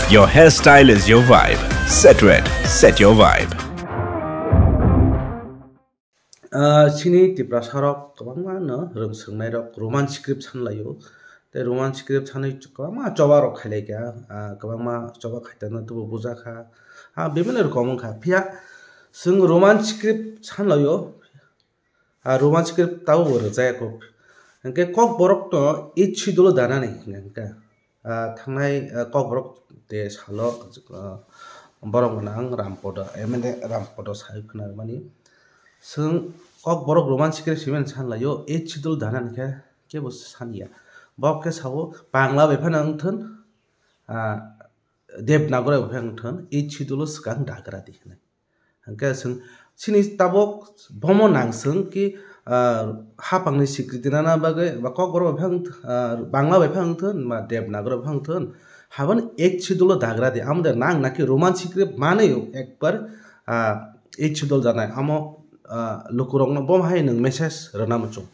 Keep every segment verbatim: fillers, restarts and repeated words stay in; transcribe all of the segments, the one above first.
Your hairstyle is your vibe. Set red, set your vibe. Ah, chini Tiprasa rok kwbangma no rwng swrwngnai rok Roman script sanlaio. Tei Roman script sanwi kwbangma choba rok khailai kha, ah, kwbangma choba khaitano tubu bujakha. Ah, bibhinno rokom wngkha. Phiya chwng Roman script sanlaio. Ah, Roman script tabukbo rwjaya kok. Hwnkhe Kokborok no eighth schedule o danani hwnkha. Ah, thangnai, ah, Kokborok de salo, ah, borok gwnang Rampodo, M L A Rampodo sai khwnarmani. Chwng Kokborok Roman script simi sanlaio, eighth schedule danani khe kebo saniya. Bok khe sao Bangla bai phano wngthun, ah, Devanagari bai phano wngthun, eighth schedule o swkang dagra di hwnwi. Hwnkhe chwng chini tabuk bomo nang chwng ki, ah, haphangni sikriti nana bagwi ba Kokborok bai phang, ah, Bangla bai phang thun ba Devanagari bai phang thun, habani eighth schedule o dagra di, amo de nang naki Roman script manwi ekbar, ah, eighth schedule danai, amo, ah, lukurokno bomo hai nwng message rwna muchung.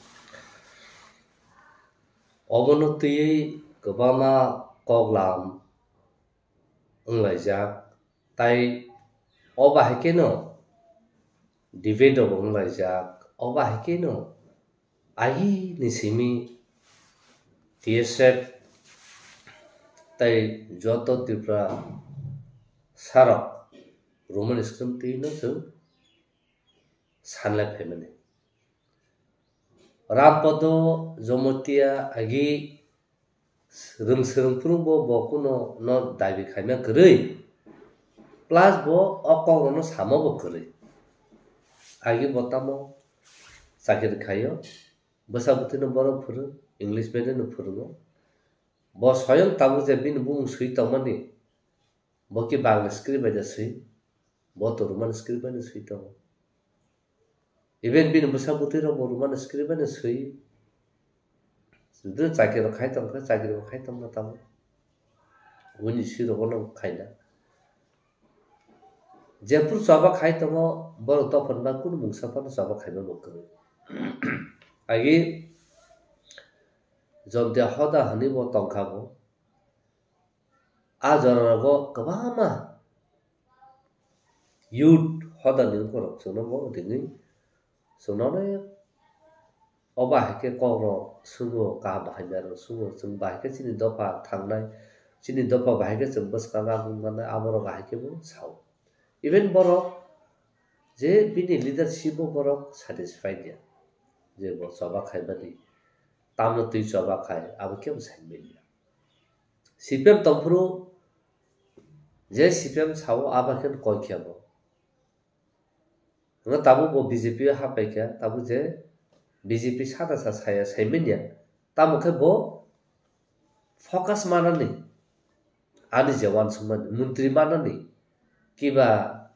Obono twiwi kwbangma koklam wnglaijak, tai o bahai kheno debate rok wnglaijak, o bahai kheno agini simi T S F tai joto Tripura sarok Roman script twino chwng sanlai phaimani. Rampodo Jomotia agi rwng swrwng phuru bo, bo kuno no dabi khaima kwrwi, plus bo o kok rokno samo bo kwrwi. Agi bo tamo chakiri khaio, bwsa bwtwino borok phuru, English medium no phurungo. Bo soyong tabuk je bini bumung swi tongmani, bo ki Bangla script bai da swi, bo to Roman script bai no swi tongo. Even bini bwsa bwtwi rok bo Roman script bai no swi. Jodi chakiri rok khai tong khe, chakiri bo khai tong na tamo. Bini swi rok no khai na. Jephuru choba khai tongo, borok tophan ba kunu mungsa phano choba khai ma bo kwrwi. Agi Jomtia hoda hwnwi bo tong kha bo. A jora rogo kwbangma youth hodani borok chwngno bo ringwi chwngno onek obo hai khe kok rok swngwi kaham hamya rok swngwi chwng bahai khe chini dopha thangnai, chini dopha bahai khe chwng bwskango nang mannai, aborok bahai khe bo sao. Even borok je bini leadership o borok satisfied ya, je bo choba khaimani, tamno twi choba khai, abo kebo sai manya. C P M tongphuru je C P M sao, abo khe koi khe bo. Hwnba tabuk bo B J P o hapai kha, tabuk je B J P sana sa saya sai manya, tamo khe bo focus manani, ani je uansukmani, montri manani, kiba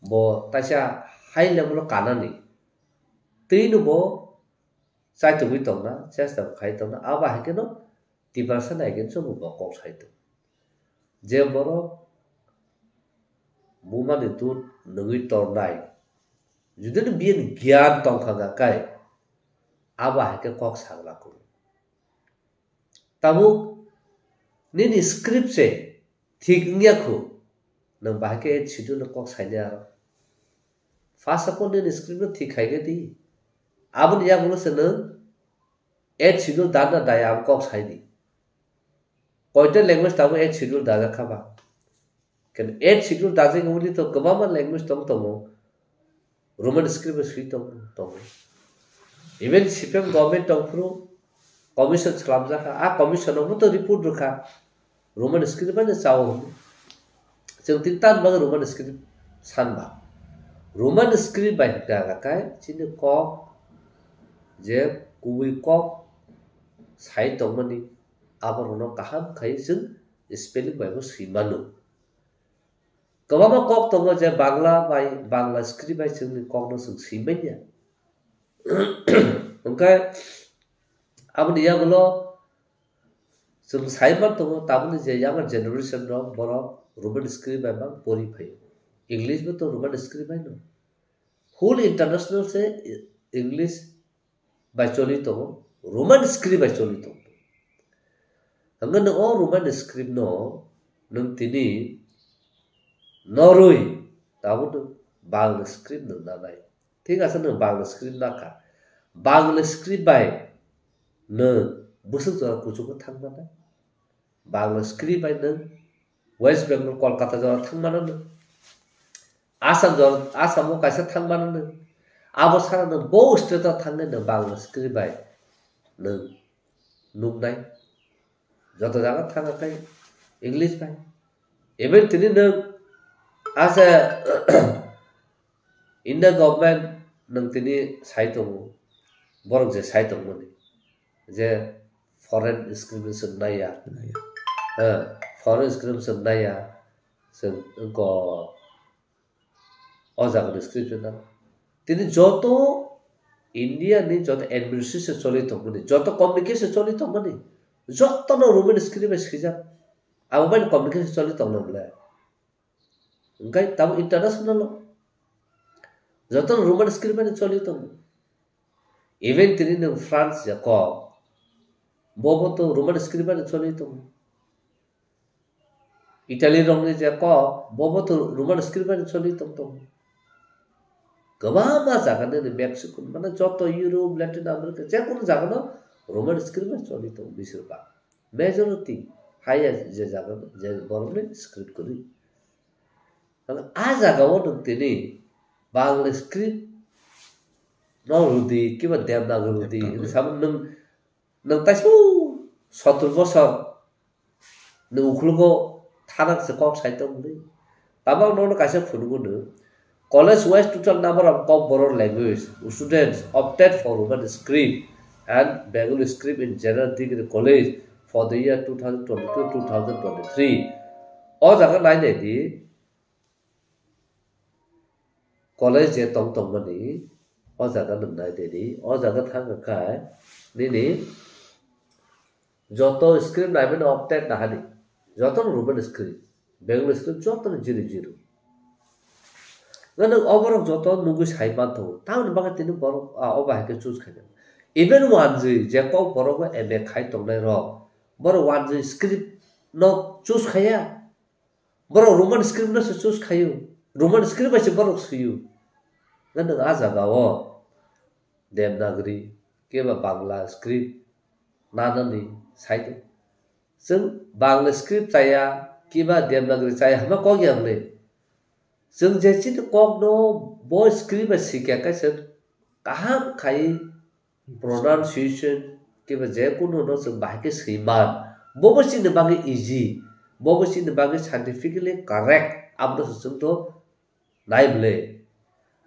bo taisa high level o kanani, twino bo chaitugwi tongna, chesta bo khai tongna, abo hai kheno Tiprasa nai khe chwngno bo kok sai tong. Je borok bumani dut nungwi tornai, judino biyani giyan tongkha ga kai, abo hai khe kok sagla kunu. Tabuk nini script se thik wngya khu, nwng bahai khe eighth schedule no kok saini aro. First of all, nini script no thik khai khe di. Aboni yagulo se nwng eighth schedule dan na daya abo kok sai di. Koita language tabuk eighth schedule dajak kha ba? Khe eighth schedule dajak wngwi to kwbangma language tong tongo. Roman script bai swi tong tongo. Even C P M government tongphuru commission swlamjak kha. A commission no bo to report rwkha. Roman script bai no chao hwnwi. Chwng tini tan bagwi Roman script san ba. Roman script bai hwnkha kai chini kok je kubui kok sai tongmani aborokno kaham khai chwng spelling bai bo swi mano. Kwbangma kok tongo je Bangla bai, Bangla script bai chwngni kokno chwng swi manya. Hwnkhe aboni yagulo chwng sai man tongo, tabukni je younger generation rok borok Roman script bai mang pori phaio. English bo to Roman script bai no. Whole international se English bai choli tongo, Roman script bai choli tongo. Hwnkhe nwng o Roman script no nwng tini norwi tabuk nwng Bangla script nwng nanai. Thik ase, nwng Bangla script nakha. Bangla script bai nwng bwswk jora kuchugo thang manai. Bangla script bai nwng West Bengal, Kolkata jora thang mano nwng. Assam jora, Assam o kaisa thang mano nwng. Abo sana nwng bo state o thangwi nwng Bangla script bai nwng nuknai. Joto jaga thang khe English bai. Even tini nwng asa India government nwng tini sai tongo, borok je sai tongmani je foreign script se naiya, ha, foreign script se naiya, se ko o jaga ni script na. Tini joto India ni joto administration choli tongmani, joto communication choli tongmani, joto no Roman script bai swijak. Abo bai communication choli tongna bole. Hwnkhe tabuk international o joto Roman script bai choli tongo. Even tini nwng France je kok, bobo to Roman script bai choli tongo. Italy rokni je kok, bobo to Roman script bai choli tong tongo. Kwbangma jaga nini Mexico, mane joto Europe, Latin America, je kono jaga no Roman script bai choli tongo bisir ba. Majority haya je jaga je borokni script kwrwi. Ang a jaga o nwng tini Bangla script no rwdi kiba Devanagari rwdi hinwi samo nwng nwng taisuk sotur bosor nwng ukhulgo thanak se kok sai tongdi. Tabang nono kaisa phunukgo no, college wise total number of Kokborok language students opted for Roman script and Bengali script in General Degree College for the year two thousand twenty-two two thousand twenty-three. O jaga nai nai di, college je tong tongmani o jaga nwng nai nai di, o jaga thang khai nini joto script naimani opted nahani, joto Roman script, Bengali script joto ni zero zero. Nwng oborok joto nugwi sai manthogo, tamoni bagwi tini borok, ah, obo hai khe choose khainai. Even wanjwi je Kokborok o M A khai tongnai rok, borok wanjwi script no choose khaiya, borok Roman script no se choose khaio, Roman script bai se borok swio. Nwng a jaga o Devanagari keba Bangla script nanani sai di. Chwng Bangla script chaya, kiba Devanagari chaya hwnba kok ya bwle. Chwng je chini kokno bo script bai sikya khe chwng kaham khai pronunciation kiba je kunu no chwng bahai khe swi man. Bobo chini bagwi easy, bobo chini bagwi scientifically correct, abono se chwng to nai bwle.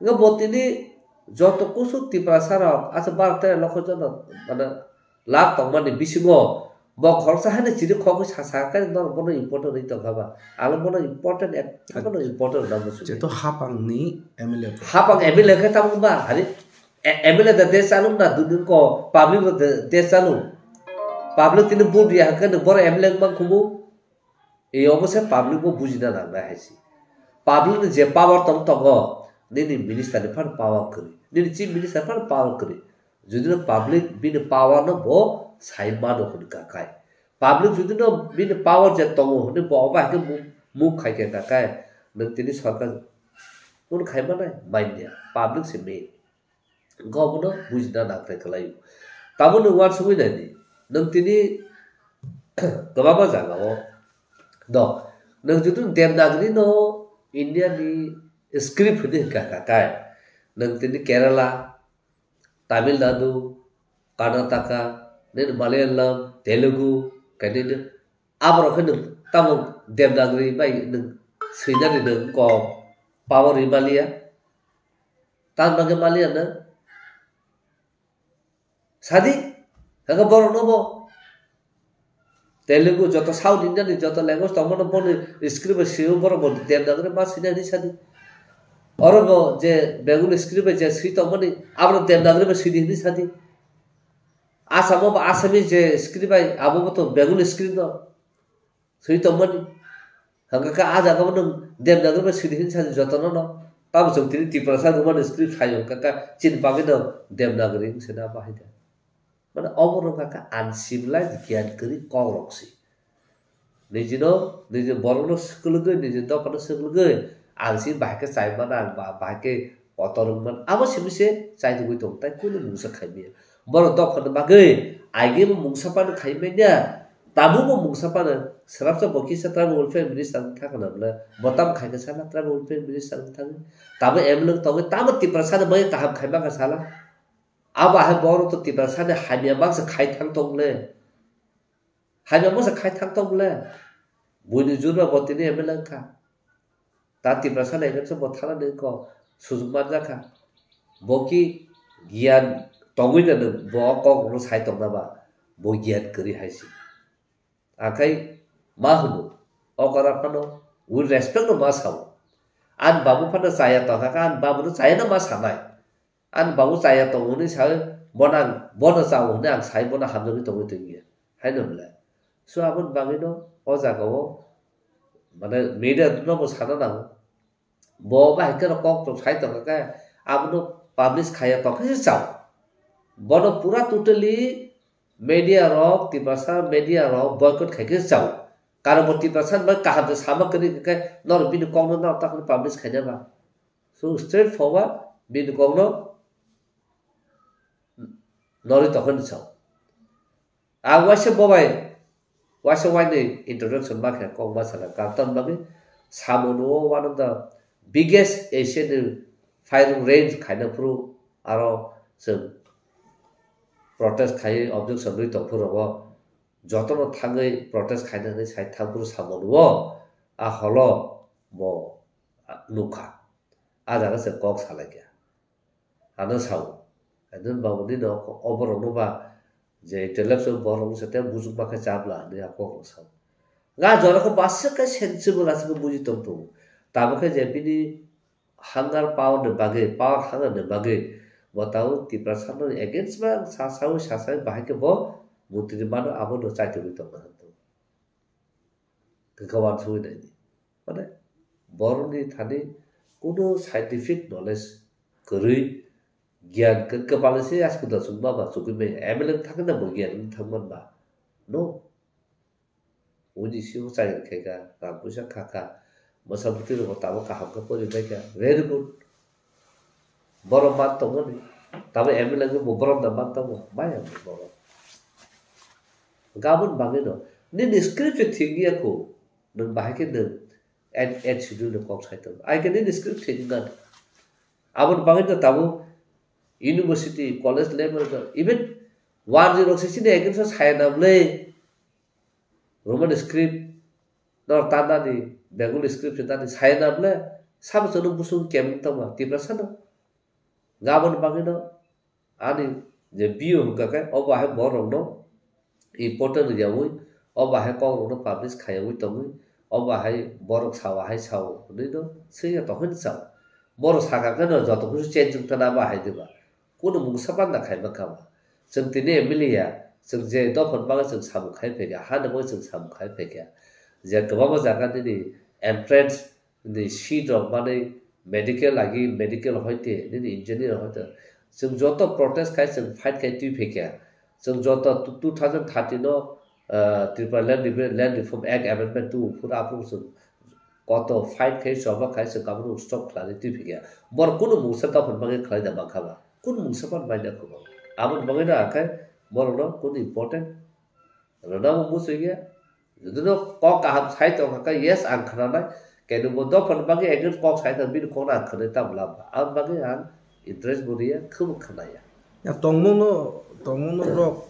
Hwnkhe bo tini joto kusu Tiprasa rok, asa Bharat tei lokho jono, mane, lak tongmani bisingo bo khoroksa haino chini khogwi sa sa khe norok bono important wngwi tongkha ba. Ang bono important, ekdom bono important nang muchungo. Jeto hapang ni M L A. Hapang M L A khe tamo ba, hari, e-, M L A da de chalo na dudin ko, public da de chalo. Public tini vote ya hwnkhe nwng bono M L A wngma khumu. E obo se public bo bujina nangnai hai se. Public ni je power tong tongo, nini minister ni phano power kwrwi, nini chief minister phano power kwrwi. Jodi no public bini power no bo sai mano hwn ka kai. Public jodi no bini power je tongo hwnwi bo obo hai khe move, move khai khe ka kai. Nwng tini sorkar kun khai manai manya. Public se main. Hwnkhe obono bujina nangthai kwlaio. Tabukno uansugwi naidi, nwng tini kwbangma jagao do. Nwng jotoni Devanagari no India ni script hinwi hwnkha kha kai, nwng tini Kerala, Tamil Nadu, Karnataka, nini Malayalam, Telugu, khe nini Aborok khe nwng tamo Devanagari bai nwng swinani nwng kok power rwi maliya? Tamni bagwi maliya nwng? Sadi, hwnkhe borokno bo Telugu, joto South Indian ni joto language tongmani boni script bai sio, borok bo Devanagari ma sina hinwi sadi. Oro bo je Bengali script bai je swi tongmani, abono Devanagari bai sidi hinwi sadi. Asamo bo Assamese je script bai, abo bo to Bengali script no swi tongmani. Hwnkhe khe a jaga bo nwng Devanagari bai sidi hinwi sadi jotono no. Tamo chwng tini Tiprasa Roman script sayo, hwnkhe khe chini bagwi no Devanagari hinwi sina bahai de. Mane obo wngkha khe uncivilized, giyan kwrwi kokrok se. Nijino, niji borokno swkwlwgwi, niji dophano swkwlwgwi, ang se bahai khe chai mano, ang ba-, bahai khe kotor wng mano. Abo simi se chai tugwi tongo, tai kunu mungsa khai manya. Borok dophano bagwi, aigwi bo mungsa phano khai manya, tabukbo mungsa phano, swrapsa bo kisa tribal welfare minister wng thangkha na bwle, bo tamo khai khe sala tribal welfare minister wng thangwi, tamo M L A wng tongwi, tamo Tiprasani bagwi kaham khai mankha sala. Abo hai borok to Tiprasani hamya mangsa khai thang tong le. Hamya mangsa khai thang tong le. Buini jurba bo tini M L A wngkha. Ta Tiprasani against bo thanani wngkha. Sujuk manjakha. Bo ki giyan tongwi na nwng bo kok rwno sai tongna ba. Bo giyan kwrwi hai se. Akhai ma hwno, o kora phano with respect no ma sao. Ani babu phano chaya tongkha khe ani babu no chaya no ma sanai. Ani babu chaya tongo hwnwi sawi bono ang, bono chao hwnwi ang sai bono hamjagwi tongwi tongya. Haino belai. So aboni bagwi no o jaga o mane media no bo sana nango. Bo bahai kheno kok tok sai tongkha khe abono publish khaiya tongkha se chao. Bono pura totally media rok, Tiprasa media rok boycott khai khe chao. Karon bo Tiprasa bai kaham se sama kwrwi khe norok bini kokno norok ta publish khaina ba. So straight forward bini kokno norwi tongkha ni chao. A waisa bo bai, waisa waini introduction ma khe kok ma sana. Karon bagwi samung o one of the biggest Asian ni firing range khaina phuru aro chwng protest khai objection rwi tong phuru rogo jotono thangwi protest khaina hinwi sai thang phuru samung o a holo bo nukha. A jaga se kok salai kha. Ano sao. Ano babu nini oborokno ba je intellectual borok wngsa tei bujuk ma khe chabla hinwi a kok rok sao. Nga jora khe bwswk khe sensible aswk khe buji tong tongo. Tabuk khe je bini hunger power ni bagwi, power hunger ni bagwi bo tao Tiprasa no against ma sa sawi sa sawi bahai khe bo mutri mano abono chaitugwi tongna hwn tongo. Khe khe uansugwi naidi. Mane borokni thani kuno scientific knowledge kwrwi, giyan kwrwi kwpalni se aswk da chukma ba chukwi maya. M L A wng thangkhe da bo giyan wng thangman ba? No. Uni sio chakri khaikha, rang puisa khakha, bwsa bwtwi rokbo tabuk kaham khe pori paikha. Very good. Borok man tongmani. Tamo M L A wngwi bo borok da man tongo. Maya wngwi borok. Gabon bagwi no. Nini script se thik ya kho. Nwng bahai khe nwng eight, eight schedule ni kok sai tongo. Ai khe nini script thik wngkha. Aboni bagwi no tabuk university, college level no even one zero six ni against o sai na bwle. Roman script no tanani, Bengali script se tani sai na bwle. Sabo chwngno busung kemeng tongma Tiprasa no. Gabon bagwi no ani je B O hwnkha khe obo hai borok no important rwyaui, obo hai kok rok no publish khaiyaui tongwi, obo hai borok sao hai sao hwnwi no swngya tongkhe ni sao. Borok sakha khe no joto khusu change wngkha na ba hai diba. Kunu mungsa panda khai mankha ba. Chwng tini M L A ya, chwng je dophani bagwi chwng samung khai phaikha, hani bagwi chwng samung khai phaikha. Je kwbangma jaga nini entrance ni seat rok manwi medical agi, medical hoite nini engineer hoite. Chwng joto protest khai, chwng fight khai twi phaikha. Chwng joto two thousand thirteen no, ah, Tripura Land Reve-, Land Reform Act Amendment two phuru aphuru chwng koto fight khai, choba khai, chwng abono stop khlainai twi phaikha. Borok kunu mungsa dophani bagwi khlai da mankha ba? Kunu mungsa phano manya kho ba? Aboni bagwi no akhai borok no kunu important rwna bo muchungya. Jodi no kok kaham sai tongkha khe, yes, ang khnanai. Kenu bo dophani bagwi against kok sai tong, bini kokno ang khwnai tamo lama. Aboni bagwi ang interest bo rwya, khwbo khwnaya. Ya, tongmungno, tongmungno borok,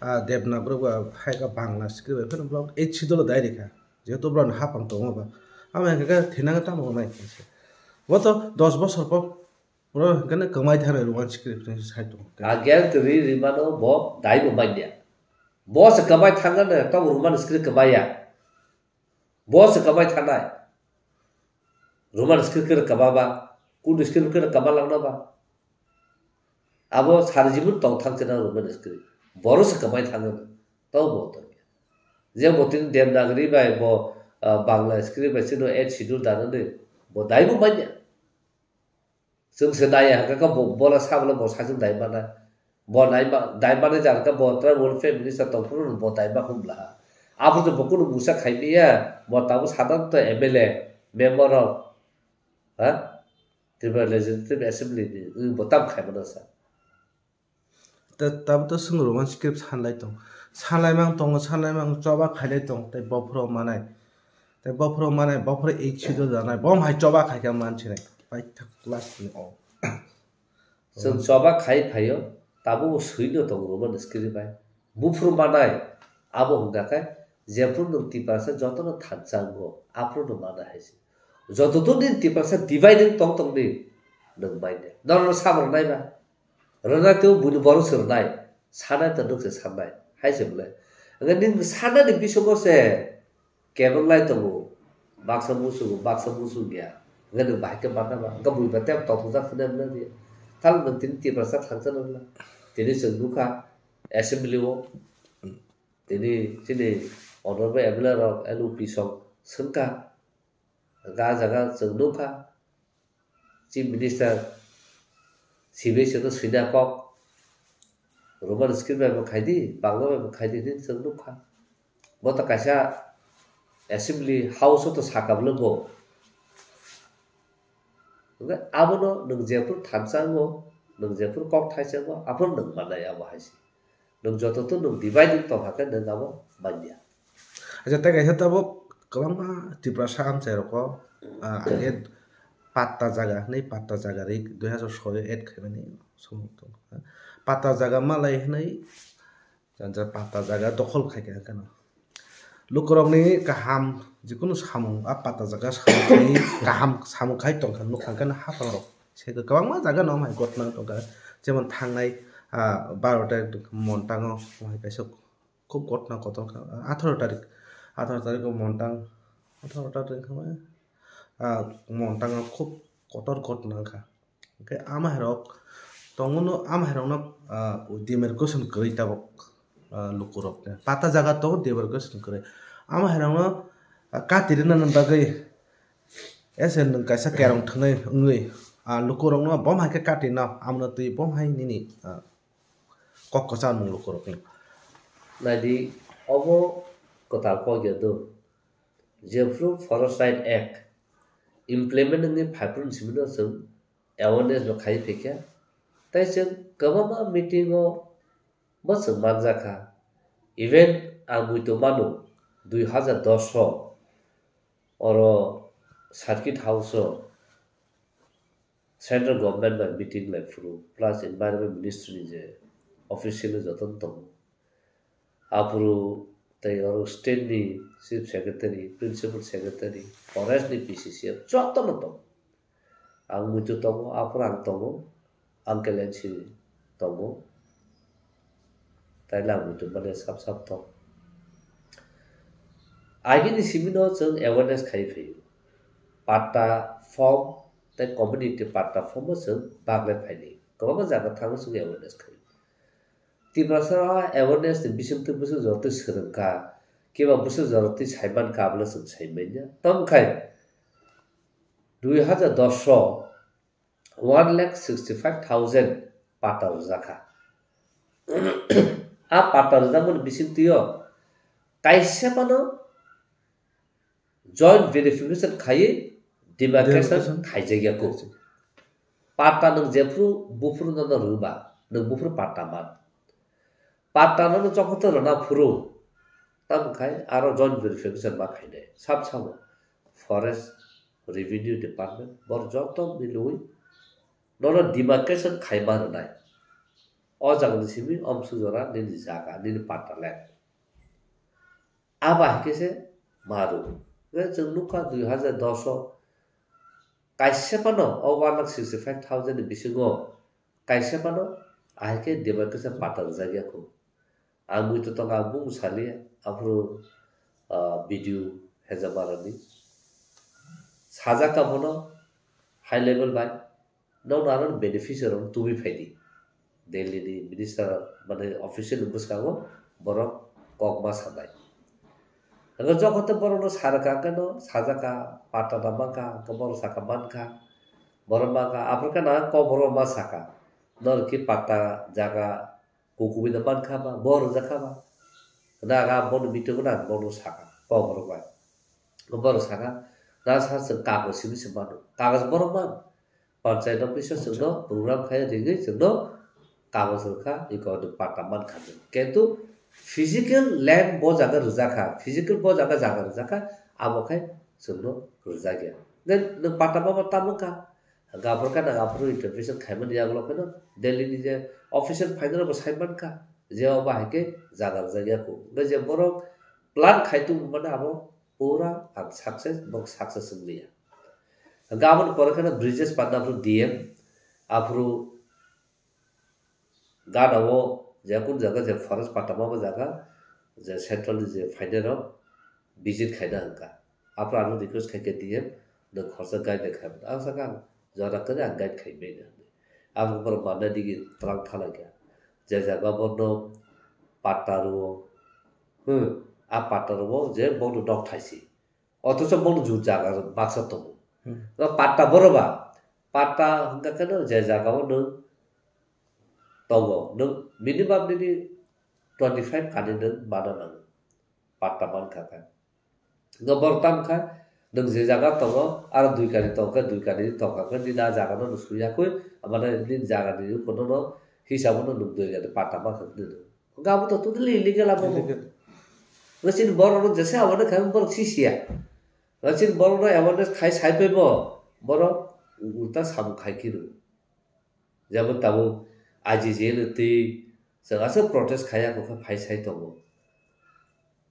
ah, Debna borok ba phaikha Bangla script bai phano borok eight schedule dai rikha. Jehetu borokni hapang tongo ba. Amo hinkhe khe thinangwi tamo nai khe se. Bo to dos bosor pok borok hinkhe kwmai thangwi Roman script ni sai tongo. Against ri rimano bo dai bo manya. Bo se kwbai thangna ne, tamo Roman script kwbai ya. Bo se kwbai thanai. Roman script khe kwba ba, Kurdi script khe kwba langna ba. Abo sari jibon tong thang chena Roman script. Boro se kwbai thangna. Tamo bo tong ya. Je bo tin Devanagari bai bo, ah, Bangla script bai chino eight schedule dana ne. Bo dai bo manya. Chwng se nai hwnkha khe bo, bola sa bole bo saichung dai mana. Bo nai ma, dai mana jang khe bo tribal welfare minister tong phuru bo dai ma hum bla. Abo to bo kunu busa khai miya, bo tamo sadhan to M L A, member of, ha? Tripura Legislative Assembly ni, wng bo tam khai mana sa. Ta-, tamo to chwng Roman script sanlai tong. Sanlai mang tongo, sanlai mang choba khailai tong, tei bophuro manai. Tei bophuro manai, bophuro eight schedule danai, bom hai choba khaikha mansinai. Paithak class ni o. Chwng choba khai phaio, tabuk bo swino tongo Roman script bai. Buphuru manai, abo hwnkha khe, jephuru nwng Tiprasa jotono thansa wngo, aphuru no manai hai se. Joto to nini Tiprasa divide wng tong tong ni, nwng bai de. Norok no sabo rwnai ba? Rwnai tei buini borok se rwnai. Sanai to nwng se sannai. Hai se bwle. Hwnkhe nini sanani bisingo se, kebeng lai tongo, baksa muchungo, baksa muchung ya. Hwnkhe nwng bahai khe manna ba, hwnkhe bui ba tei tongthokjak hwnwi mwnakdi. Talo nwng tini Tiprasa thangsa nang la. Tini chwng nukha assembly o, tini chini honorable M L A rok L O P song swngkha. Hwnkhe ah jaga chwng nukha. Chief Minister C B S no swina kok, Roman script bai bo khai di, Bangla bai bo khai di hinwi chwng nukha. Bo to kaisa Assembly House o to saka bwle bo. Hwnkhe abono nwng jephuru thansa wngo, nwng jephuru kok thaisa wngo, aphuru nwng mannai abo hai se. Nwng joto to nwng dividing tong hakhe nwng abo manya. Acha, tei kaisa tabuk kwbangma Tiprasa amchai rok o, ah, age patta jaga hinwi patta jaga ri dui hazar soi o add khaimani somung tong. Patta jaga malai hinwi janja patta jaga dokhol khai kha kano. Lukurokni kaham jikunu samung a patta jaga samung khai kaham samung khai tongkha nukha kano haphang rok. Se kwbangma jaga no hai gotna tongkha. Jemon thangnai, ah, baro tarik montango hai kaisa khub gotna kotor kha, atharo tarik, atharo tarik o montang, atharo tarik wngkha, ah, montang o khub kotor gotna wngkha. Hwnkhe ama hai rok tongo no, ama hai rok no, ah, demarcation kwrwi tabuk, ah, luku rok ni pata jaga tongo demarcation kwrwi. Ama hai rok no, ah, kati rwna ni bagwi ese nwng kaisa kerong thwnwi wngwi, ah, luku rok no bom hai khe kati no, amo no twi bom hai nini, ah, kok kwchar mung lukurokni. Naidi, obo kwtal kok ya do. Jephru Forest Right Act implement wngwi phaiphru ni simi no chwng awareness no khai phaikha. Tei chwng kwbangma meeting o bo chwng manjakha. Even ang muitu mano dui hazar dos o oro Circuit House o Central Government bai meeting lai phuru, plus Environment Ministry ni je official joto no tongo. Aphuru tei oro state ni Chief Secretary, Principal Secretary, Forest ni P C C F joto no tongo. Ang muitu tongo, aphuru ang tongo, Uncle N C tongo. Tai lang muitu mane sap sap tong. Agini simi no chwng awareness khai phaio. Patta form tei community patta form o chwng baglai phaini. Kwbangma jaga thango chwng awareness khai. Tiprasa awareness ni bising twi bwswk jora twi swrwng kha, kiba bwswk jora twi saiman kha, abole chwng saimanya. Tamo khai dui hazar dos o one lakh sixty five thousand patta rwjakha. A patta rwjakmani bisingtwi o kaisa phano joint verification khaiwi demarcation Demarcation. Khaijakya kho. Patta nwng jephru buphuru nono rwba, nwng buphuru patta man. Patta nono jokhon to rwna phuru, tamo khai aro joint verification ma khainai. Sab samo Forest, Revenue Department, bor joto milwi nono demarcation khaima rwnai. O jagani simi omsuk jora nini jaga, nini patta land. Abo hai khe se ma rw. Hwnkhe chwng nukha dui hazar dos o kaisa phano o one lakh sixty five thousand ni bisingo kaisa phano ahai khe demarcation patta rwjakya kho. Ang muitu tongo, ang bung saliya, aphuru, ah, video heja barani. Sajak ka bono high level bai, nokno aro beneficiary rok tubui phaidi. Delhi ni minister mane official ni bwskango borok kok ma sanai. Hwnkhe jokhon tei borokno sarwkha, hwnkhe no sajak ka, patta da mankha, hwnkhe borok saka mankha, borok mankha, aphuru khe na kok borok ma saka, norok ki patta jaga kukubui da mankha ba, bo rwjak kha ba. Hwnkhe aga bono meeting o na bono saka, kok borok bai. Borok saka, na sir chwng kagoj simi se mano. Kagoj borok man. Panchayat office o chwngno program khai ringwi chwngno kagoj rwkha, iko ni patta mankha. Kintu physical land bo jaga rwjakha, physical bo jaga jaga rwjakha, abo khai chwngno rwjakya. Then nwng patta ma tamo kha? Gaphuru khe nang aphuru intervention khaimani yagulo kheno Delhi ni je official phainai rokbo sai mankha je obo hai khe jaga rwjakya kho. Hwnkhe je borok plan khai tongmani abo pura unsuccess, bo success wngliya. Hwnkhe aboni pore kheno Brijesh Panda aphuru D M, aphuru gana o je kun jaga je forest patta ma bo jaga je central ni je phainai rok visit khaina hwnkha. Aphuru ano request khai khe D M, nwng khoroksa guide de khai mano. Ang sakha ang jora kwrwi ang guide khai mano hwnwi. Ang borok manna digi twlang thala khe. Je jaga bono patta rwo, hmm, a patta rwo je bono nok thaisi. Othocho bono jut jaga baksa tongo. Hmm. Patta boro ba, patta hwnkha khe no je jaga o nwng tongo, nwng minimum nini twenty five kani nwng mana nango. Patta mankha khe. Hwnkhe borok tamo kha, nwng je jaga tongo, aro dui kani tongkha, dui kani tongkha khe, nini a jaga no swngya khe, amane nini jaga ni kono no hisabo no nwng dui kani patta mankha nini. Hwnkhe abo to totally illegal abo. Illegal. Hwnkhe chini borok no jesa amane khai borok si siya. Hwnkhe chini borok no awareness khai sai phai bo, borok ulta samung khai khe rw. Jemon tabuk I G J ni twi chwng aswk protest khaiya, kok khe phai sai tongo.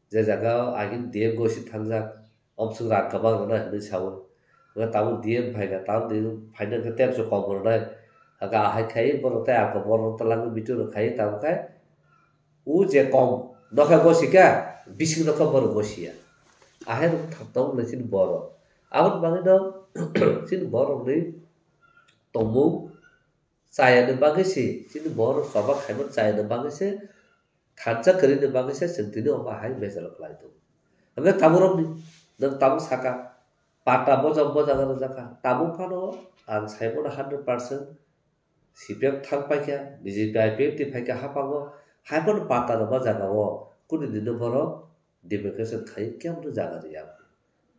Je jaga o agini D M gosi thangjak, omswk rang kwbang rwnai hwnwi saui. Hwnkhe tabuk D M phaikha, tabuk D M phaina hwnkhe tei omswk kom rwnai. Hwnkhe ahai khai borok tei ako borok twlangwi meeting rok khai, tabuk khai o je kom nokha gosi kha, bising nokha borok gosi ya. Ahai rok thang tongo le chini borok. Aboni bagwi no chini borok ni tongmung chayani bagwi se, chini borok choba khaimani chayani bagwi se, thansa kwrwini bagwi se chwng tini omo hai bejalo kwlai tongo. Hwnkhe tabuk rokni, nwng tabuk saka, patta bojak bojak rwjakha, tabuk phano ang saimano hundred percent C P M thang paikha, B J P I P F T phaikha haphango, hai phano patta rwma jagao kunu dino borok demarcation khai kebo jaga rwya.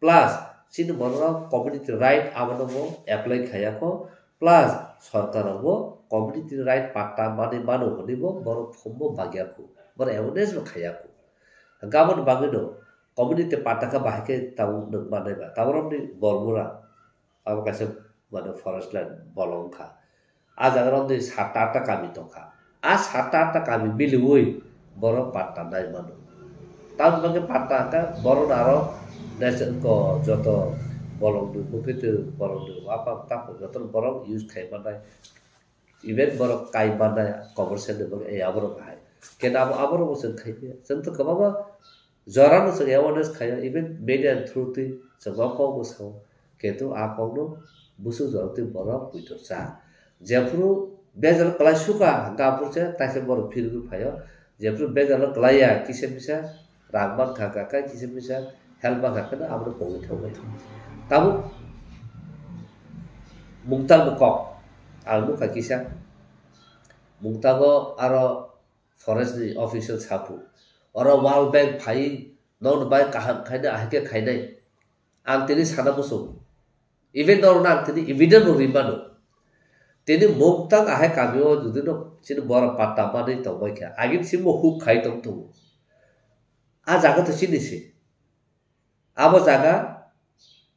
Plus, chini borok community right abono bo apply khaiya kho. Plus, sorkar bo community right patta manwi mano hwnwi bo borok form bo bagya kho. Borok awareness bo khaiya kho. Hwnkhe aboni bagwi no community patta khe bahai khe tabuk nwng manai ba. Tabuk rokni Bormura abo kaisa mane forest land bolong wngkha. A jaga rok de satta atta kami tongkha. A satta atta kami miliui borok patta nai mano. Tamni bagwi patta hwnkha borok aro nature ko joto bolong ni bwkhwtwi bolong ni wapang tamo joto borok use khai mannai. Even borok kai mannai commercial ni bagwi, eh, aborok hai. Kena abo, aborok bo chwng khai maya. Chwng to kwbangma jora no chwng awareness khaio, even media ni through twi chwng o kok bo sao. Kintu a kok no bwswk jora twi borok puitor cha. Jephuru bejal kwlai suka hwnkhe aphuru se taisa borok phirigwi phaio. Jephuru bejal kwlai ya kisa misa rang mankha hwnkhe kisa misa help mankha hwnkhe abono pogwi thangbai. Tabuk Mungtang ni kok ang nukha kisa. Mungtango aro forest ni official sapu. Oro World Bank phai nokni bai kaham khaina ahai khe khainai. Ang tini sana muchung. Even norokno ang tini evidence bo rimano. Tini Mungtang ahai kamio jodi no chini borok patta manwi tongbai kha. Agini simi huk khai tong tongo. A jaga to chini se. Abo jaga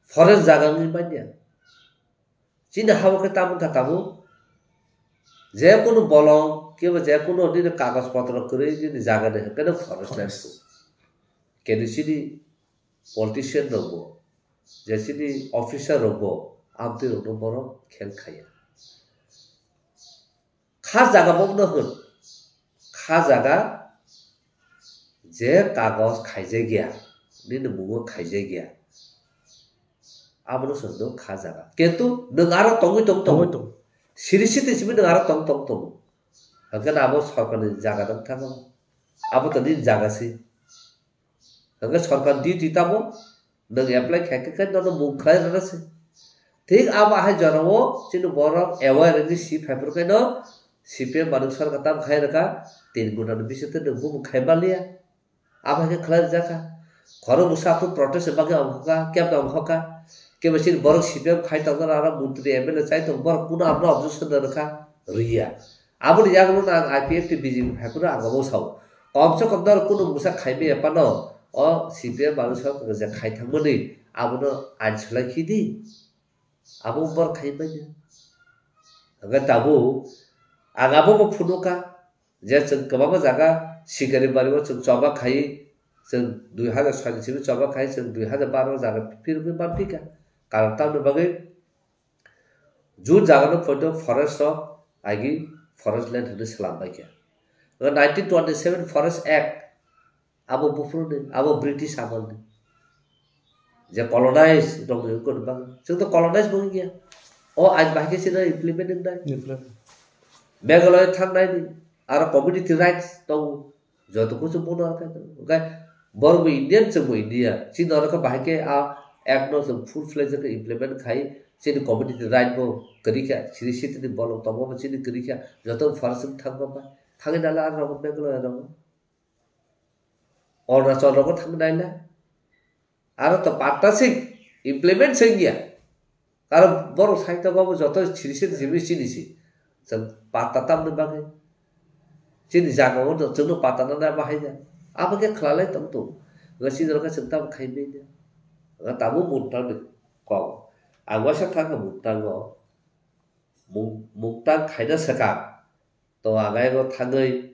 forest jaga wngwi manya. Chini habo khe tamo wngkha tabuk, je kunu bolong, kebo je kunu nini kagoj potro kwrwi nini jaga ni hwnkhe no forest land. Forest. Keni chini politician rokbo, je chini officer rokbo amtwi rokno borok khel khaiya. Kha jaga bo no hwn, kha jaga Je kagoj khaijakya, nini mungo khaijakya, abono chwng nwng kha jaga. Kintu nwng aro tongwi tong tongo. Tongwi tong. Siri siti simi nwng aro tong tong tongo. Hwnkhe abo sorkarni jaga nwng thangkha. Abo to nini jaga se. Hwnkhe sorkar duty tamo nwng apply khaikhe khe nono mung khlai rwna se. Thik abo hai jorao chini borok aware wngwi si phaiphuru khe no C P M manwi sorkar tam khai rwkha, tin ghonta ni bisingtwi nwng bumung khai manliya. Abo hai khe khlai rwjak kha. Khorok bwsa aphuru protest ni bagwi ongkha kha, kebda ongkha kha. Kebo chini borok C P M khai tongna rw aro montri M L A chai tong borok kunu abono objection rw kha, rwya. Aboni yagulo no ang I P F T B J P phaiphuru ang abo sao. Komse kom norok kunu bwsa khai maya phano o C P M manwi sorkar je khai thangmani abono ain swlai khidi. Abo borok khai manya. Hwnkhe tabuk ang abo bo phunukha je chwng kwbangma jaga Sikari bario chwng choba khai, chwng dui hajar soi ni simi choba khai, chwng dui hajar baro jaga phirogwi manphi kha. Karon tamni bagwi jut jaga no poito forest rok agi forest land hinwi swlam bai kha. Nineteen twenty seven Forest Act abo buphuruni, abo British amalni. Je colonize rokni wngkha bang. Chwng to colonize bo wngya. O ain bahai khe chini implement wngnai. Implement. Meghalaya thangnaini aro community rights tongo. Joto kuchu bono khe. Hwnkhe borok bo Indian, chwng bo India. Chini oro khe bahai khe a act no chwng full fledged khe implement khai chini community right bo kwrwi kha. Siri sitini bolong tongo bo chini kwrwi kha. Joto forest thangma bai. Thangwi nala aro Meghalaya rogo. Arunachal rogo thangwi naila. Aro to patta sing implement sing ya. Aro borok sai to babu joto chiri se chiri chini si. Chwng patta tamni bagwi. Chini jaga o chwngno patta nana bahai ya. Abo khe khwlalai tong to. Nga chini rok chwng tam khai manya. Nga tabuk mungtang ni kok. Ang waisa thang kha mungtang o. Mung-, mungtang khaina swkang. To ang aygo thangwi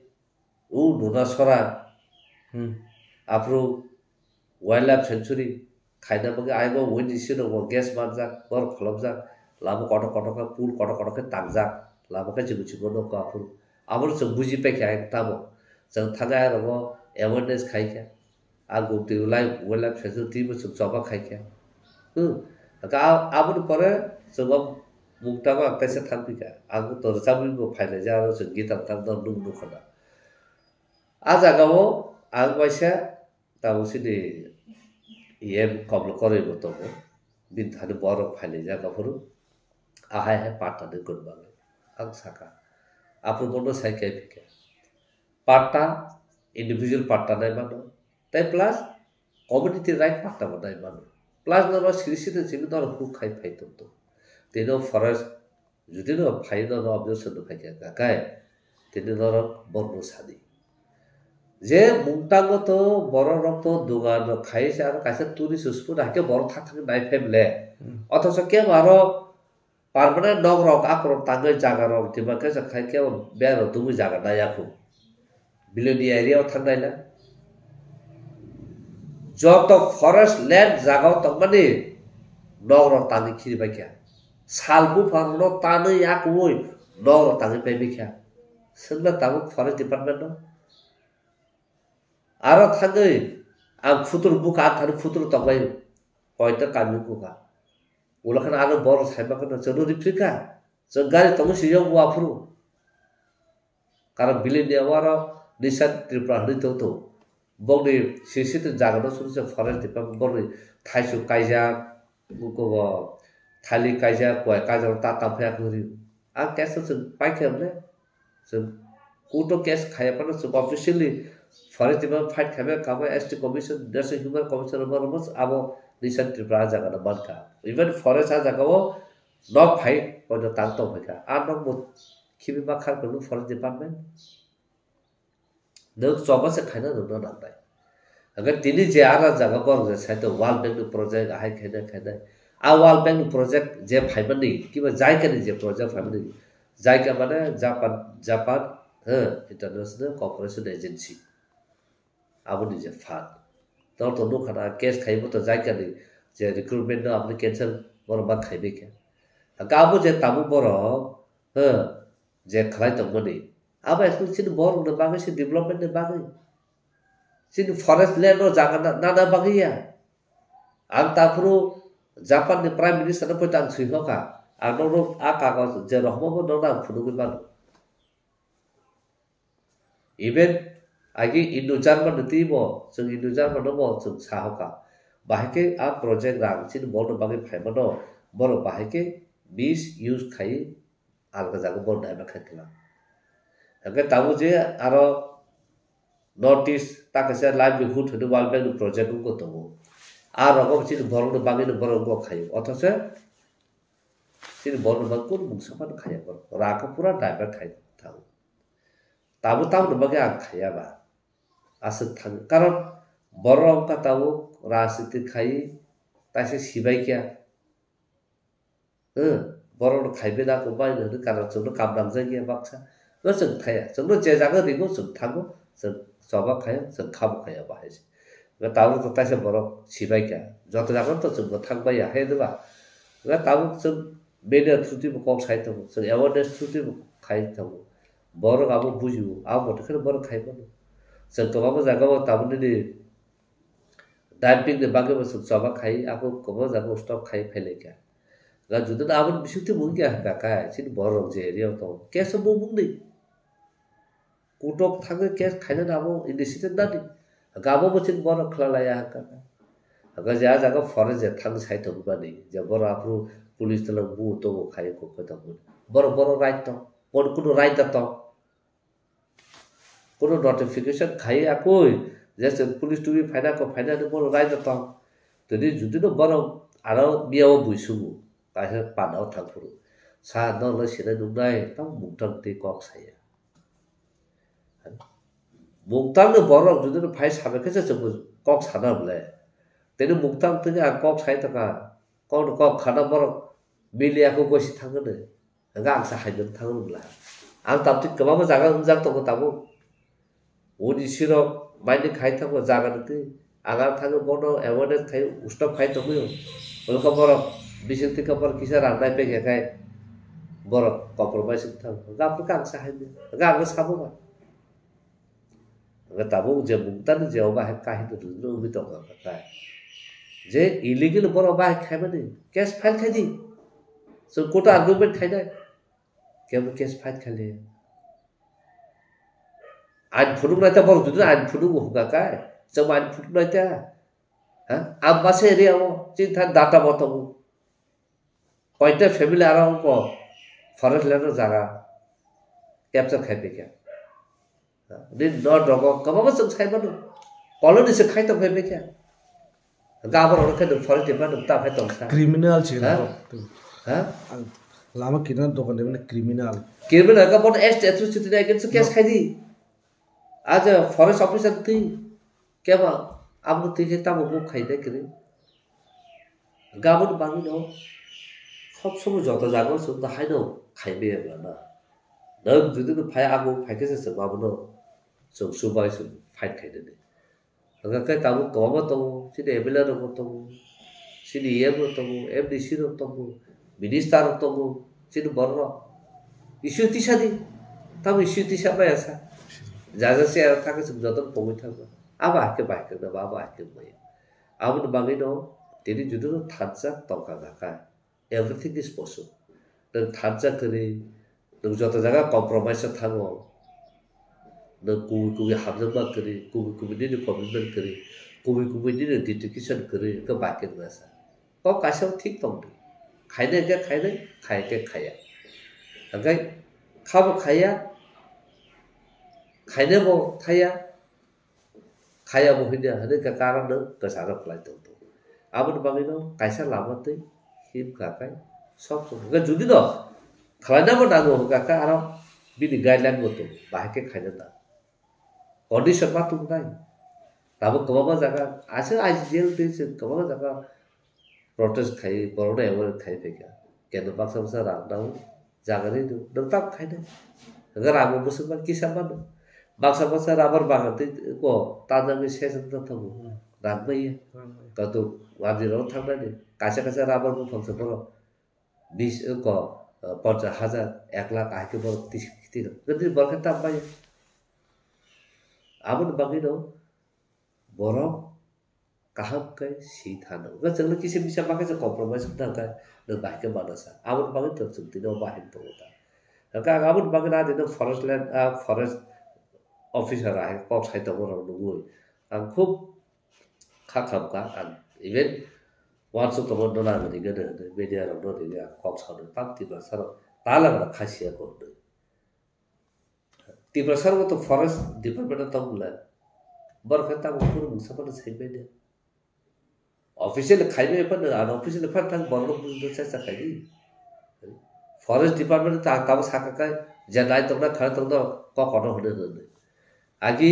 u nuna sora. Hmm. Aphuru wildlife sanctuary khaina bagwi aygo wini sirok bo gas manjak, bor kholopjak, lama kotor kotor khe pool kotor kotor khe tangjak, lama khe chikon chikon nokho aphuru. Abono chwng buji paikha ayang tamo. Chwng thangwi ayrogo awareness khaikha. A gumtwi ulai wildlife sanctuary twibo chwng choba khaikha. Hmm. Hwnkhe a-, aboni pore chwng o mungtang ang teisa thangpikha. Ang to rwchapwi bo phailai ja aro chwng guitar tam tam nuk nuk khna. A jaga o ang waisa tabuk chini E M Komla Koroi bo tongo. Bini thani borok phailai jak aphuru. Ahai hai patta ni kun bagwi. Ang saka. Aphuru bono sai khe phikha. Patta, individual patta nai mano. Tai plus community right patta bo nai mano. Plus no no siri siri simi no huk khai phai tong to. Tino forest judi no phai no no objection no phai kha kai. Tini no rok borno sadi. Je mungtango to borok rok to dugan rok khai se aro kaisa turi suspu na ke borok thak thak nai phai le. Hmm. Othocho ke aro Permanent nok rok akorok tangwi jaga rok tima khe sa khai khe bera tubui jaga naya khu. Biloni area o thang nai na. Joto forest land jaga o tongmani nok rok tangwi khiri bai kha. Sal buphang no tanwi akwui nok rok tangwi pai bai kha. Swngna tabuk forest department no. Aro thangwi ang phutur bukha, ang thani phutur tongbai koita kami bukha. Ulo kheno ano borok saiba kheno chwngno riphrikha. Chwng gari tongo siyok bo aphuru. Karon bili ni aro Nissan Tripura hwnwi tong tongo. Bokni sisitwng jaga no suru se forest department bokni thaichuk kaijak, buko bo thalik kaijak, koi kaijak ta tang phai akhori. A case no chwng paikha hwnle. Chwng court o case khaiya phano chwng officially forest department fight khaibai kamo S T commission, National Human Commission rwma rwma abo Nissan Tripura ah jaga no mankha. Even forest ah jaga o nok phai koino tang tong phaikha. A nok bo khibi ma khar kwrwng forest department. Nwng choba se khaina nwngno nangnai. Hwnkhe tini je ara jaga borok je saito World Bank ni project ahai khainai khainai. A World Bank ni project je phaimani kiba jaikani je project phaimani, jaika mane Japan, Japan, he, International Cooperation Agency. Aboni je fund. Tor to nukha na case khaibo to jaikani je recruitment no aboni cancel borok ma khaibai khe. Hwnkhe abo je tabuk borok, he, je khlai tongmani. Abo actually chini borok ni bagwi se development ni bagwi. Chini forest land o jaga na, nana bagwi ya. Ang taphuru Japan ni Prime Minister no poito ang swi hoka. Ang nokno a kagoj je rohormo bo nokno ang phunugwi mano. Even agi Indo-German ni twi bo, chwng Indo-German no bo chwng sa hoka. Bahai khe a project rang chini borok no bagwi phaimano, borok bahai khe misuse khai alga jaga borok divert khai twlang. Hwnkhe tabuk je aro North East ta kaisa livelihood hwnwi World Bank ni project wngkha tongo. A rogo chini borok ni bagwi no borok wngkha khaio. Othocho chini borok ni bagwi kunu mungsa phano khaiya borok. Rang khe pura divert khai thango. Tabuk tamoni bagwi ang khaiya ba? Aswk thang, karon borok wngkha tabuk rajniti khai taisa sibai kya. Hwng, borok no khai beda ko bai no hwnwi karon chwng no kam nang jak ya baksa. No chwng thaya, chwng no je jaga ringo chwng thango, chwng choba khaio, chwng khabo khaio bahai se. Hwnkhe tabuk to taisa borok sibai kha, joto jaga to chwng bo thang bai ya, hai de ba? Hwnkhe tabuk chwng media through twi bo kok sai tongo, chwng awareness through twi bo khai tongo. Borok abo bujio, abo moto kheno borok khai mano. Chwng kwbangma jaga o tabuk nini dumping ni bagwi bo chwng choba khai, abo kwbangma jaga o stop khai phai lai kha. Ga judino aboni bisingtwi bo wngya hwnkha khe, chini borok rok je area o tongo, case o bo wngdi. Kutok thangwi case khainani abo initiative nani. Hwnkhe abo bo chini borok khwlalaiya hwnkha khe. Hwnkhe je a jaga forest je thang sai tongmani, je borok aphuru police twlang bu tongo khai kok khai tongmani. Borok, borok right tong, borok kunu right da tong. Kunu notification khai akui, je chwng police tubui phaina kok phaina ni borok right da tong. Tini judino borok aro miyao bui sugo, kaisa panda o thang phuru. Sa norok sinai nuknai, tamo mungtang twi kok saya. Mungtang ni borok judino phai sabai khe se chwng kok sana bwle. Tini mungtang twi ang kok sai tongkha, kok ni kok khana borok mili ako gosi thangani. Hwnkhe ang sa hai nung thang bwla. Ang tabuk kwbangma jaga wngjak tongo tabuk. Uni sirok maini khai thango jaga ni twi. Ang ang thangwi bono awareness khai stop khai tongwi. Hwnkhe borok bising twi khe borok kisa rang nai pekya khai borok compromise wng thango. Hwnkhe ang sa hai nung. Hwnkhe ang sabo ba. Hwnkhe tabuk je mungtani je obo hai kahini rwngwi tongkha kha. Je illegal borok bahai khaimani case file khai di. Chwng court o argument khainai. Kebo case file khai le. Ain phunuk nai ta borok jodi ain phunuk bo hwnkha kha. Chwng ain phunuk nai ta. Ha? Ambasa area o chini thani data bo tongo. Koita family aro wngkha forest land o jaga capture khai phaikha. Nini norok rogo kwbangma chwng sai mano. Colony se khai tong phai phaikha. Hwnkhe abo rok khe nwng forest department ta phai tong sa. Criminal se Ha? rok. Ha? Ang lama kinar dokan de mane criminal. Criminal ka bono S T atrocity ni against case khai di. Aja forest officer twi keba abo twi khe tamo bo khai de kri. Gabon bangwi no sob somo joto jaga o chwng da haino khai maya bwla na. Nwng jodi no phai abo phai khe se chwng abono chwng subai chwng fight khai nani. Hwnkhe khe tabuk kwbangma tongo, chini M L A rok bo tongo, chini E M rok tongo, M D C rok tongo, minister rok tongo, chini borok rok. Issue tisa di, tamo issue tisa maya sa. Jaja se aro thangkhe chwng jotono pogwi thangma. Abo hai khe bai kwrwngna ba, abo hai khe wngmaya. Aboni bagwino tini judino thansa tongkha kha kha. Everything is possible. Nwng thansa kwrwi, nwng joto jaga compromise o thango. Nwng kubui kubui hamjakma kwrwi, kubui kubui nini commitment kwrwi, kubui kubui nini dedication kwrwi, hwnkhe bai khe wngna sa. Kok kaisa thik tong di. Khainai hwnkhe khainai, khai hwnkhe khaiya. Hwnkhe khabo khaiya, khainai bo thaiya, khaiya bo hwnya hwnwi khe karon no kwcharo khlai tong tong. Aboni bagwino kaisa lama twi him kha khai sob sob. Hwnkhe jodi no khlaina bo nango hwnkha khe aro bini guideline bo tong, bahai khe khaina nang. Condition ma tong nai. Tabuk kwbangma jaga, aswk I C J L twi se kwbangma jaga protest khai, borokno aware khai phaikha. Kendra baksa baksa rang nang, jaga ri nang, nwng tam khainai. Hwnkhe rang bo bwswk man kisa mano. Baksa baksa rubber bagan tei ko tanjaknai ses wngtang tongo. Rang maya. Katok wadi rok thangnani. Kaisa kaisa rubber buphang se borok bis ko ponchas hajar, ek lakh ahai khe borok tisi tino. Gandri borok khe tam maya. Aboni bagwino borok kaham khe si thano. Hwnkhe chwngno kisa misa ma khe chwng compromise wngna hwnkhe nwng bahai khe mana sa. Aboni bagwi to chwng tini o bahai tongo ta. Hwnkhe ang aboni bagwi na dino forest land, ah, forest officer hai kok sai tongo rok nugwi. Ang khub kha kham kha, ang even uansuk tongo no nang ri gana hwnwi media rok no ri ang kok sa nwi pang Tiprasa rok ta lang rok kha siya ko hwnwi. Tiprasa rok to forest department o tong le. Borok khe tamo phuru mungsa phano sai manya. Official khai bai phano, unofficial phano thang borok no buji cha cha khai di. Forest department ta tamo saka kai je nai tongna kha tongna kok kono hwnwi hwnwi. Agi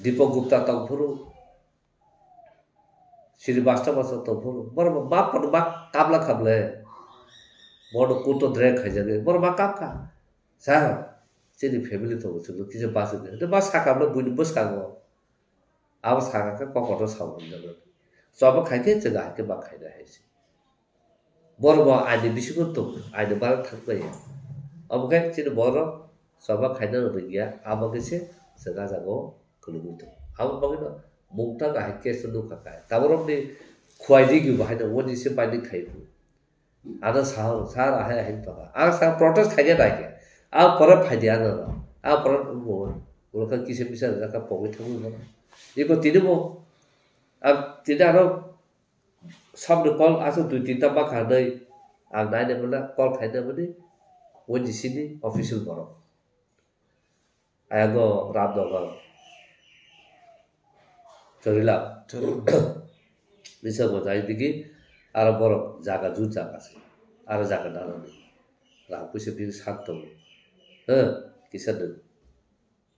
Dipak Gupta tong phuru, Srivastava tong phuru, borok ma pano ma kabla kable. Bono kuto drag khaijak, borok ma kap kha. Sa, chini family tongo, chwngno kisa bachwi di. Hwnkhe ma sakha bwlai buini bwskango. Abo sakha khe kokono sao hwnjago. Choba khai khe chwng hai khe ma khainai hai se. Borok bo aini bisingo tongo, aini bara thang maya. Omo khe chini borok choba khaina rwngya, abo khe se chwng ah jaga o kwlwngwi tongo. Abo bagwino mungtang ahai case no nukha kha. Taborokni khuai rigi bo haino wani se binding khai phu. Ano sahor, sahor ahai ahai tongkha. Ang sa protest khaikhe naikhe. Ang pore phaidi ano rw. Ang pore wngkha kisa misa rijak kha pogwi thangwi mano. Iko tini bo, ang tini ano sabni call aswk dui tinta bakha hwnwi ang naina mano, call khaina mani O G C ni official borok. Ayago Ramnagar, Chorila. Chorila. Nisa bo jai digi, aro borok jaga jut jaga se. Aro jaga nana ni. Rang puisa bini sak tongo. He, kisa nwng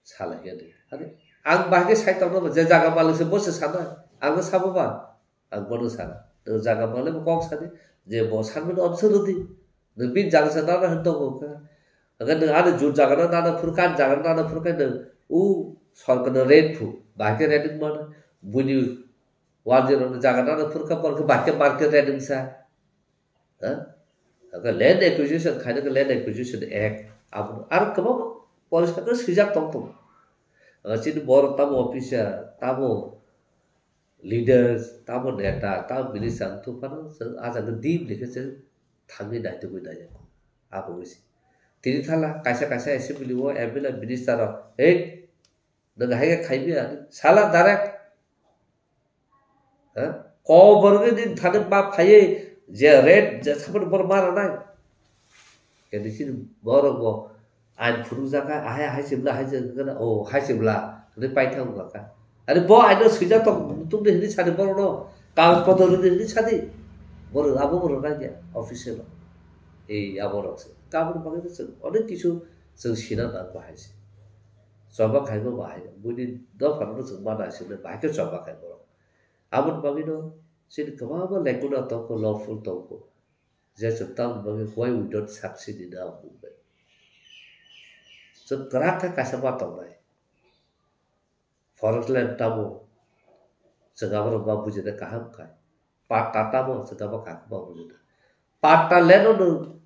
salai ya de. Are, ang bahai khe sai tongno ba, je jaga malik se bo se sana. Ang no sabo ba. Ang bono sana. Nwng jaga malik bo kok sadi, je bo sanmani option rwdi. Nwng bini jaga se nana hwn tongo kha. Hwnkhe nwng ani jut jaga no nana phuru kha, ani jaga no nana phuru kha nwng u sorkar no rate phu. Bahai khe rate wngmano. Buini warjwk rok ni jaga nana phuru kha, borok khe bahai khe market rate wngsa. Ha? Hwnkhe land acquisition khaina khe Land Acquisition Act. Abo aro kwbangma porisa khe swijak tong tongo. Ah, chini borok tamo officer, tamo leaders, tamo neta, tamo minister wngthok phano chwng ah jaga deeply khe chwng thangwi naitugwi naiya. Abo wngwi se. Tini thala kaisa kaisa assembly o M L A minister rok, "Hey, nwng hai khe khai maya," sala direct. Ha? Koborgwi din thani ma phaiwi je rate je samani borok ma rwnai. Khe nini borok bo ain phunukjak kha, ahai, hai se bwla, hai se bwla, o, hai se bwla, hwnwi paithak wngkha kha. Ani bo aino swijak tong, tongdi hwnwi sadi borokno, kagoj potro rwdi hwnwi sadi. Borok abo bo rwnai ya, official o. Ei, aborok se. Aboni bagwi no chwng onek kisu chwng sina nango hai se. Choba khai bo bahai, buini dophano no chwng ma naisingno bahai khe choba khai borok. Aboni bagwino chini kwbangma lekuna tongkho, lawful tongkho. Je chwng tamoni bagwi why we don't succeed in our movement. Chwng kwrak khe kaisa ma tongnai. Forest land tamo chwng aborok ma bujina kaham khai. Patta tamo chwng abo kaham ma bujina. Patta land no nwng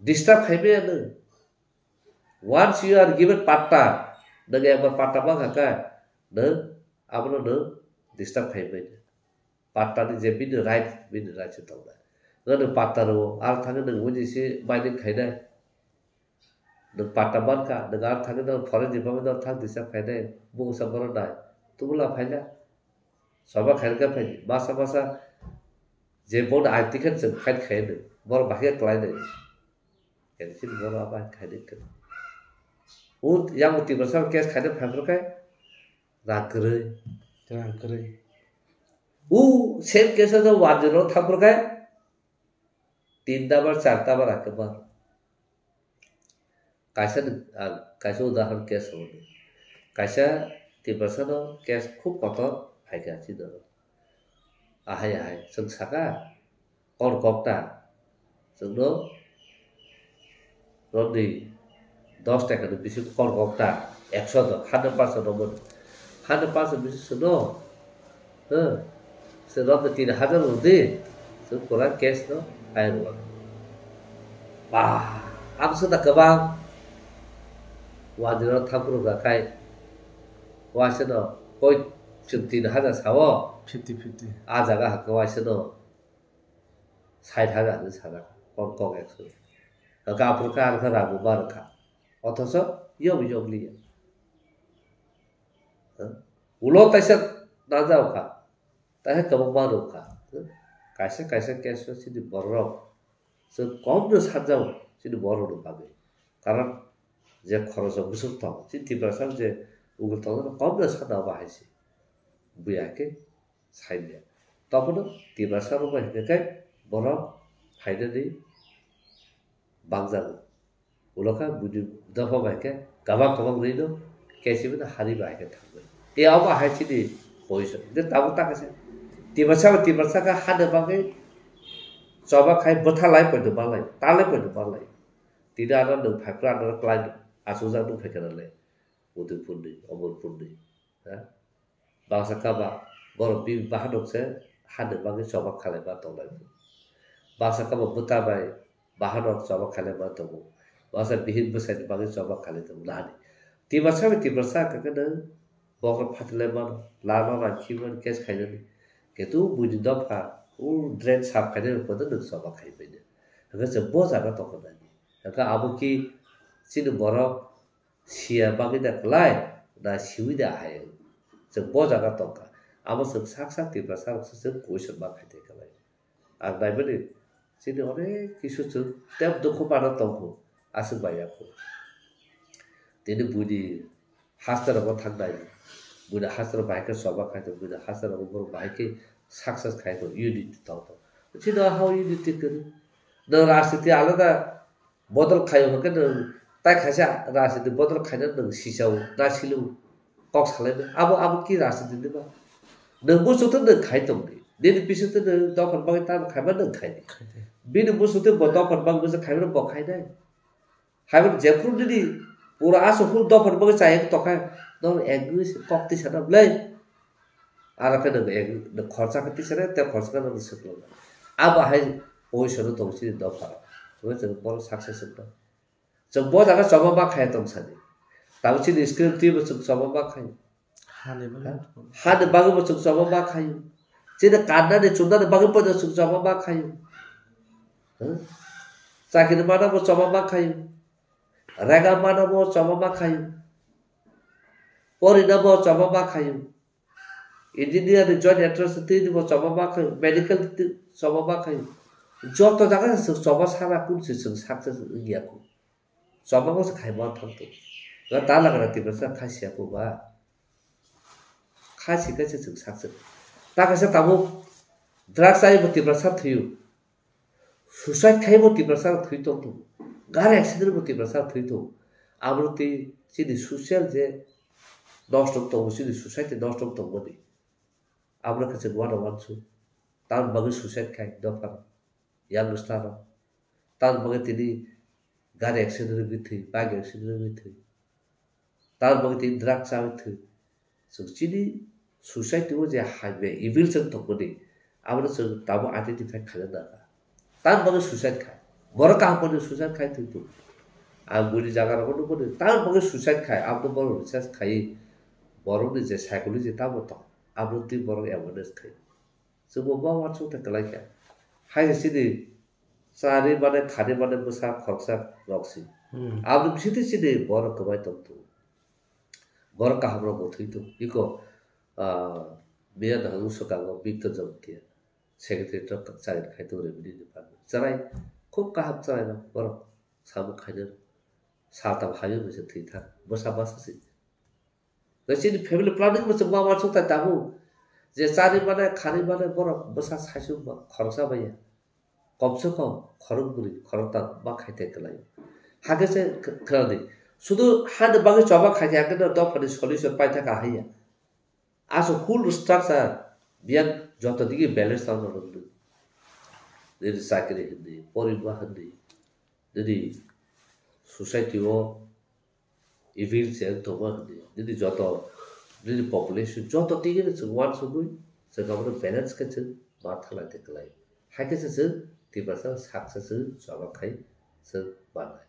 disturb khai maya nwng. Once you are given patta, nwng ekbar patta ma kha kha, nwng abono nwng disturb khai maya. Patta ni je bini right, bini right se tongnai. Nwng patta rwo, ar thangwi nwng buini se mining khainai. Nwng patta mankha, nwng ar thangwi nwng forest department no thang disturb khainai, bukusa borok nai. Tubula phaila. Soba khaina khe phaidi. Masa masa je bono aiti khe chwng fight khainai. Borok bahai khe klainai. Khe chini borok abo khainai khe. U yang Tiprasa case khaina phaiphuru khe rang kwrwi. Rang kwrwi. U same case o one zero thangphuru khe tin dabar, char dabar akhe bar. Kaisa ni, ah, kaisa udahoron case rwdi. Kaisa Tiprasa no case khub kotor phaikha chini oro. Ahai ahai, chwng saka, kor kokta. Chwngno rwdi dos taka ni bisingo kor kokta, ekso do, hundred percent romani. Hundred percent bisingo chwngno, ha, chwng romni tin hajar rwdi, chwng kwrak case no phai rwmani. Ba, amswk da kwbang. Wajra thangphuru kha khai, waisano koi Chwng tin hajar sao? Fifty fifty. A jaga hakhe waisano sait hajar hinwi sajak, kon kok ekso. Hwnkhe aphuru khe ang khe rang bo ma rwkha. Othocho yog yog liya. Ulo taisa nangjao kha, taisa kwbangma rw kha. Kaisa kaisa case o chini borok rok chwng kom no sanjao chini borok rokni bagwi. Karon je khoroksa bwswk tongo, chini Tiprasa je ugwi tongo, kom no sana bahai se. Buya khe sai maya. Tongmano Tiprasa rok bai hwnkhe borok phainani bangjago. Ulo khe buini dopha bai khe kabang kabang rwino, kesi bini hari bai khe thangwi. E abo hai chini position. Hwnkhe tabuk ta kaisa Tiprasa bai Tiprasa khe hano bagwi choba khai bwtha lai poito balai, ta lai poito balai. Tini ano nwng phaiphru ano klai achukjak nwng phaikha nalai. Udaipurni, Amarpurni. Ha? Bangsa kaba borok bini bahanok se hano bagwi choba khalaima tonglai. Bangsa kaba bwta bai bahanok choba khalaima tongo. Bangsa bihik bwsaini bagwi choba khalai tongo nahani. Tiprasa bai Tiprasa hwnkhe nwng bokhorok phatilai mano, lama rang khibimani case khainani. Ketu buini dopha, o drain sap khainani photo nwng choba khaibaino. Hwnkhe chwng bo jaga tongkha nani. Hwnkhe abo ki chini borok siya bagwi da kwlai, na siwi da hai. Chwng bo jaga tongkha. Abo chwng sak sak Tiprasa rok se chwng question ma khai tei kwlai. Ang naimani chini onek kisu chwng tep dukhu mano tongkhu, aswk bai yakhu. Tini buini haste rogo thangnai, buini haste rok bahai khe choba khai tong, buini haste rogo borok bahai khe success khai tong, unity tong tong. Chini ahao unity kwrwi. Nwng rajniti alada bodol khaio hwnkhe nwng tai khaisa rajniti bodol khaina nwng sisao, na silo, kok salaimai. Abo, abo ki rajniti nima? Nwng muchungtwi nwng khai tongdi. Nini bisingtwi nwng dophani bagwi tamo khaima nwng khaidi. Bini muchungtwi bo dophani bagwi bwsa khaimano bo khainai. Haibo jephru nini pura aswk hul dophani bagwi chaya tongkha, nono ek dui se kok tisa na bwlai. Aro khe nwng ek, nwng khorsa khe tisa na, tei khorsa khe nwng swkang na. Abo hai position o tongo chini dopha. Hwnkhe chwng bono success wngkha. Chwng bo jaga choba ma khaya tong sadi. Tabuk chini screen twi bo chwng choba ma khayo. Hani bagwi bo. Hani bagwi bo chwng choba ma khayo. Chini kannani chumnani bagwi bo chwng choba ma khayo. Huh? Chakiri mana bo choba ma khayo. Rega mana bo choba ma khayo. Porina bo choba ma khayo. Engineer ni joint entrance twi ni bo choba ma khayo. Medical twi choba ma khayo. Joto jaga se chwng choba sana kun se chwng success wngya kho. Choba bo se khai ma thang tong. Ga ta lagra Tiprasa khai siya kho ba. Khai si khai se chwng success. Ta kaisa tabuk drugs ai bo Tiprasa thwiyo. Suicide khai bo Tiprasa thwi tong tong. Gari accident bo Tiprasa thwi tong. Abo twi chini social je nosto tong, chini society nosto tong boni. Abo khe chwng uanw uansuk. Tamni bagwi suicide khai dopha youngster rok. Tamni bagwi tini gari accident wngwi thwi, bike accident wngwi thwi. Tamni bagwi tini drug chawi thwi. Chwng chini society o je hai be evil chwng tongmani, abono chwng tabuk identify khaina nangkha. Tamni bagwi suicide khai. Borok kaham mani suicide khai thwi thwi. Ang buini jaga rogo nukmani, tamni bagwi suicide khai. Abono borok research khai. Borokni je psychology tamo tong, abono twi borok awareness khai. Chwngbo ma uansuk ta kwlai kha. Hai se chini chari mane khani mane bwsa khoroksa rok si. Hmm. Aboni bisingtwi chini borok kwbai tong tongo. Borok kaham rok bo thwi tongo. Iko, ah, miya nahung swkango Victor Jamatia secretary rok chari khai tongo revenue department. Chwrai khub kaham chwrai rok borok samung khaina saltam hayo bwsa thwi thang. Bwsa masa si. Tei chini family planning bo chwng ma uansuk tai tabuk. Je chari mane, khani mane borok bwsa saichung ba khoroksa bai ya. Kom se kom khorok bwrwi, khorok ta ma khai tai kwlai. Hakhe se kh-, khwladi. Sudu hani bagwi choba khai khe hakhe no dophani solution pai thaka hai ya. Aswk whole structure biyang joto digi balance tangna rwdi. Nini chakri hwnwi, porima hwnwi, nini society o evil se wng tongma hwnwi, nini joto, nini population joto tini no chwng uansugwi chwng abono balance khe chwng ma thalai de kwlai. Hai khe se chwng Tiprasa sak se chwng choba khai chwng mannai.